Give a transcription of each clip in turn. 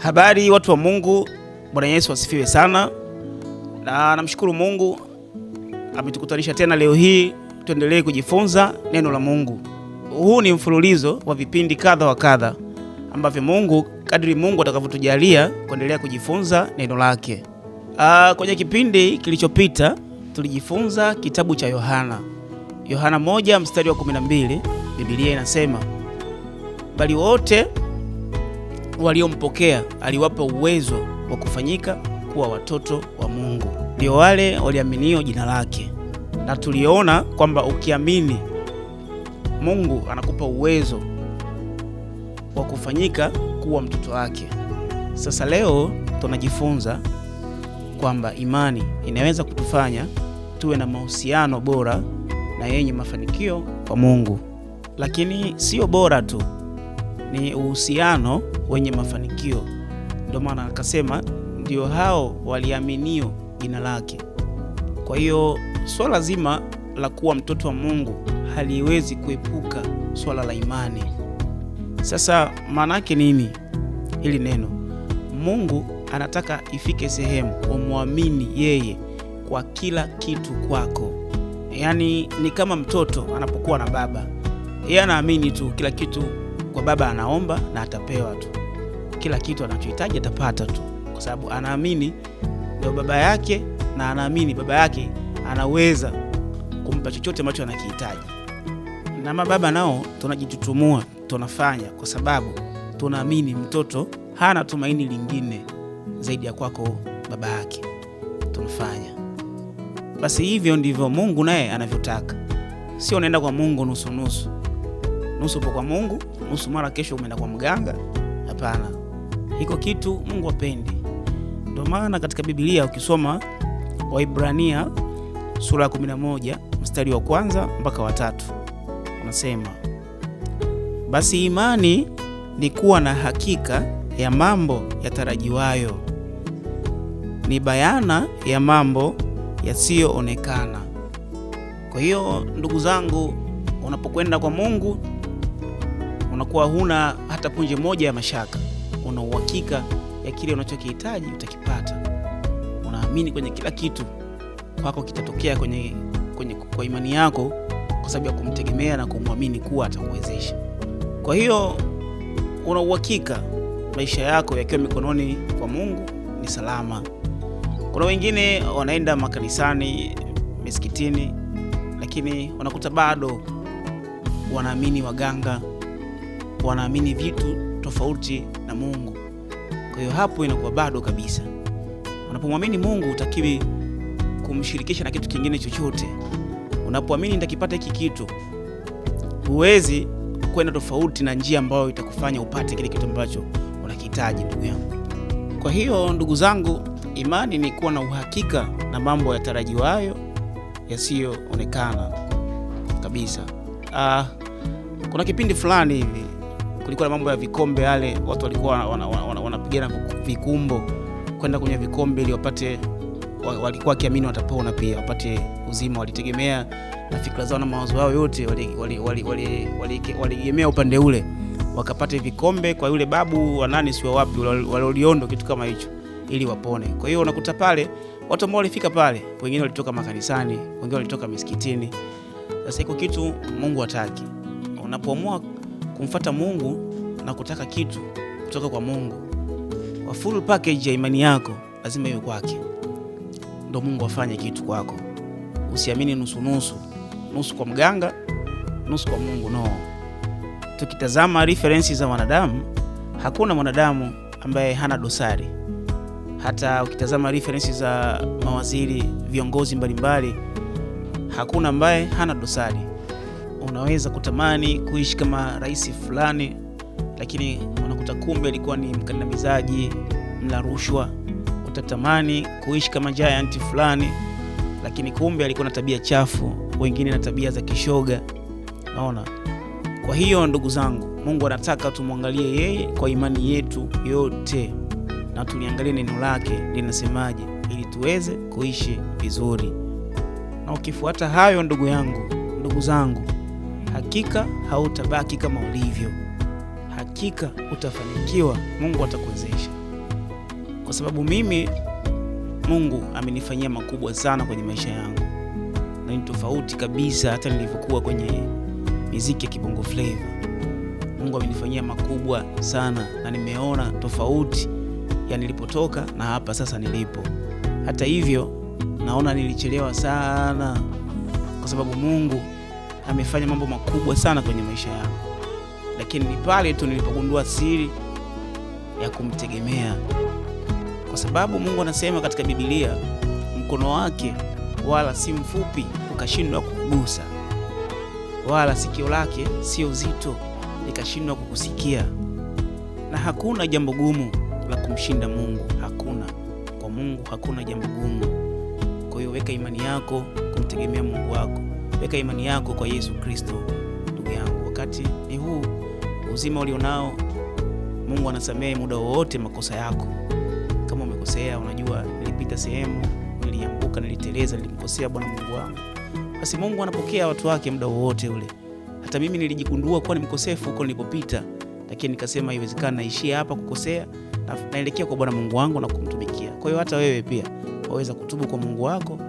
Habari watu wa Mungu, Bwana Yesu asifiwe sana. Na namshukuru Mungu ametukutanisha tena leo hii tuendelee kujifunza neno la Mungu. Huu ni mfululizo wa vipindi kadha wa kadha ambavyo Mungu kadri Mungu atakavyotujalia kuendelea kujifunza neno lake. Kwenye kipindi kilichopita tulijifunza kitabu cha Yohana. Yohana 1 mstari wa 12, Biblia inasema, bali wote waliompokea aliwapa uwezo wa kufanyika kuwa watoto wa Mungu, ndio wale waliaminio jina lake. Na tuliona kwamba ukiamini Mungu anakupa uwezo wa kufanyika kuwa mtoto wake. Sasa leo tunajifunza kwamba imani inaweza kutufanya tuwe na mahusiano bora na yenye mafanikio kwa Mungu. Lakini sio bora tu, ni uhusiano wenye mafanikio. Ndio maana akasema ndio hao waliaminio jina lake. Kwa hiyo swala zima la kuwa mtoto wa Mungu haliwezi kuepuka swala la imani. Sasa maana yake nini hili neno? Mungu anataka ifike sehemu umwamini yeye kwa kila kitu kwako. Yaani ni kama mtoto anapokuwa na baba, yeye anaamini tu kila kitu kwa baba, anaomba na atapewa tu kila kitu anachohitaji, atapata tu, kwa sababu anaamini ndio baba yake, na anaamini baba yake anaweza kumpa chochote ambacho anakihitaji. Na mababa nao tunajitutumua, tunafanya kwa sababu tunaamini mtoto hana tumaini lingine zaidi ya kwako baba yake, tunafanya. Basi hivyo ndivyo Mungu naye anavyotaka. Sio unaenda kwa Mungu nusu nusu, nusu upo kwa Mungu, nusu mara kesho umeenda kwa mganga. Hapana, hiko kitu Mungu hapendi. Ndio maana katika Biblia ukisoma Waibrania sura ya 11 mstari wa 1 mpaka wa 3, unasema basi imani ni kuwa na hakika ya mambo yatarajiwayo, ni bayana ya mambo yasiyoonekana. Kwa hiyo ndugu zangu, unapokwenda kwa Mungu unakuwa huna hata punje moja ya mashaka. Una uhakika ya kile unachokihitaji utakipata. Unaamini kwenye kila kitu kwako kitatokea kwenye kwa imani yako, kwa sababu ya kumtegemea na kumwamini kuwa atakuwezesha. Kwa hiyo una uhakika maisha yako yakiwa mikononi kwa Mungu ni salama. Kuna wengine wanaenda makanisani, misikitini, lakini wanakuta bado wanaamini waganga, wanaamini vitu tofauti na Mungu. Kwa hiyo hapo inakuwa bado kabisa. Unapomwamini Mungu utakiwi kumshirikisha na kitu kingine chochote. Unapoamini nitakipata hiki kitu, huwezi kwenda tofauti na njia ambayo itakufanya upate kile kitu ambacho unakihitaji, ndugu yangu. Kwa hiyo ndugu zangu, imani ni kuwa na uhakika na mambo yatarajiwayo yasiyoonekana kabisa. Kuna kipindi fulani hivi kulikuwa na mambo ya vikombe yale, watu walikuwa wanapigana vikumbo kwenda kwenye vikombe ili wapate, walikuwa wakiamini watapona pia wapate uzima. Walitegemea na fikra zao na mawazo yao yote walitegemea upande ule, wakapate vikombe kwa yule babu wa nani sio wapi waliondo kitu kama hicho ili wapone. Kwa hiyo unakuta pale watu ambao walifika pale, wengine walitoka makanisani, wengine walitoka misikitini. Sasa iko kitu Mungu hataki. Unapoamua kumfuata Mungu na kutaka kitu kutoka kwa Mungu, kwa full package ya imani yako lazima iwe kwake, ndio Mungu afanye kitu kwako. Usiamini nusu nusu, nusu kwa mganga, nusu kwa Mungu, no. Tukitazama references za wanadamu, hakuna mwanadamu ambaye hana dosari. Hata ukitazama references za mawaziri, viongozi mbalimbali, hakuna ambaye hana dosari. Unaweza kutamani kuishi kama rais fulani, lakini unakuta kumbe alikuwa ni mkandamizaji, mla rushwa. Utatamani kuishi kama giant fulani, lakini kumbe alikuwa na tabia chafu, wengine na tabia za kishoga. Naona. Kwa hiyo ndugu zangu, Mungu anataka tumwangalie yeye kwa imani yetu yote, na tuliangalie neno lake linasemaje ili tuweze kuishi vizuri. Na ukifuata hayo ndugu yangu, ndugu zangu, hakika hautabaki kama ulivyo. Hakika utafanikiwa, Mungu atakuwezesha. Kwa sababu mimi Mungu amenifanyia makubwa sana kwenye maisha yangu, na ni tofauti kabisa hata nilivyokuwa kwenye miziki ya Kibongo Flava. Mungu amenifanyia makubwa sana na nimeona tofauti ya nilipotoka na hapa sasa nilipo. Hata hivyo naona nilichelewa sana, kwa sababu Mungu amefanya mambo makubwa sana kwenye maisha yangu, lakini ni pale tu nilipogundua siri ya kumtegemea, kwa sababu Mungu anasema katika Biblia, mkono wake wala si mfupi ukashindwa kukugusa, wala sikio lake sio zito likashindwa kukusikia. Na hakuna jambo gumu la kumshinda Mungu, hakuna. Kwa Mungu hakuna jambo gumu. Kwa hiyo weka imani yako kumtegemea Mungu wako, weka imani yako kwa Yesu Kristo. Ndugu yangu, wakati ni huu, uzima ulionao, Mungu anasamehe muda wowote makosa yako. Kama umekosea, unajua nilipita sehemu, nilianguka, niliteleza, nilimkosea Bwana Mungu wangu, basi Mungu anapokea watu wake muda wowote ule. Hata mimi nilijigundua kuwa ni mkosefu huko nilipopita, lakini nikasema haiwezekani, naishia hapa kukosea, na naelekea kwa Bwana Mungu wangu na kumtumikia. Kwa hiyo hata wewe pia waweza kutubu kwa Mungu wako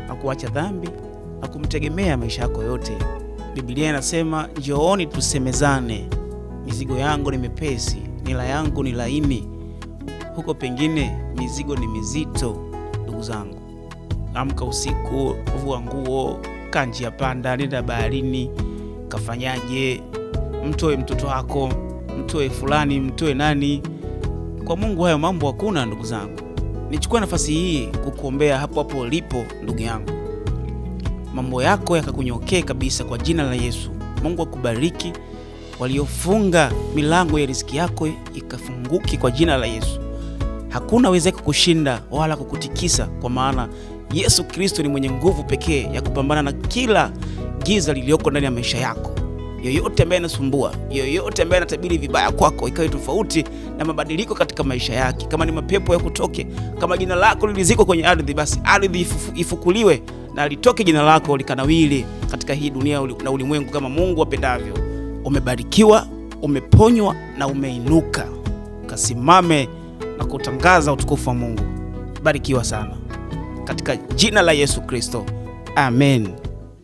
na kuacha dhambi na kumtegemea maisha yako yote. Biblia inasema njooni tusemezane, mizigo yangu ni mepesi, nila yangu ni laini. Huko pengine mizigo ni mizito. Ndugu zangu, amka usiku, vua nguo, kaa njia panda, nenda baharini, kafanyaje, mtoe mtoto wako, mtoe fulani, mtoe nani. Kwa Mungu hayo mambo hakuna. Ndugu zangu, nichukue nafasi hii kukuombea hapo hapo ulipo, ndugu yangu, mambo yako yakakunyokee kabisa kwa jina la Yesu. Mungu akubariki. Waliofunga milango ya riziki yako ikafunguki kwa jina la Yesu. Hakuna weza kukushinda wala kukutikisa, kwa maana Yesu Kristo ni mwenye nguvu pekee ya kupambana na kila giza lililoko ndani ya maisha yako. Yoyote ambaye anasumbua, yoyote ambaye anatabiri vibaya kwako, ikawe tofauti na mabadiliko katika maisha yake. Kama ni mapepo ya kutoke, kama jina lako lilizikwa kwenye ardhi, basi ardhi ifukuliwe na litoke jina lako likanawili katika hii dunia na ulimwengu kama Mungu apendavyo. Umebarikiwa, umeponywa na umeinuka. Kasimame na kutangaza utukufu wa Mungu. Barikiwa sana katika jina la Yesu Kristo, amen.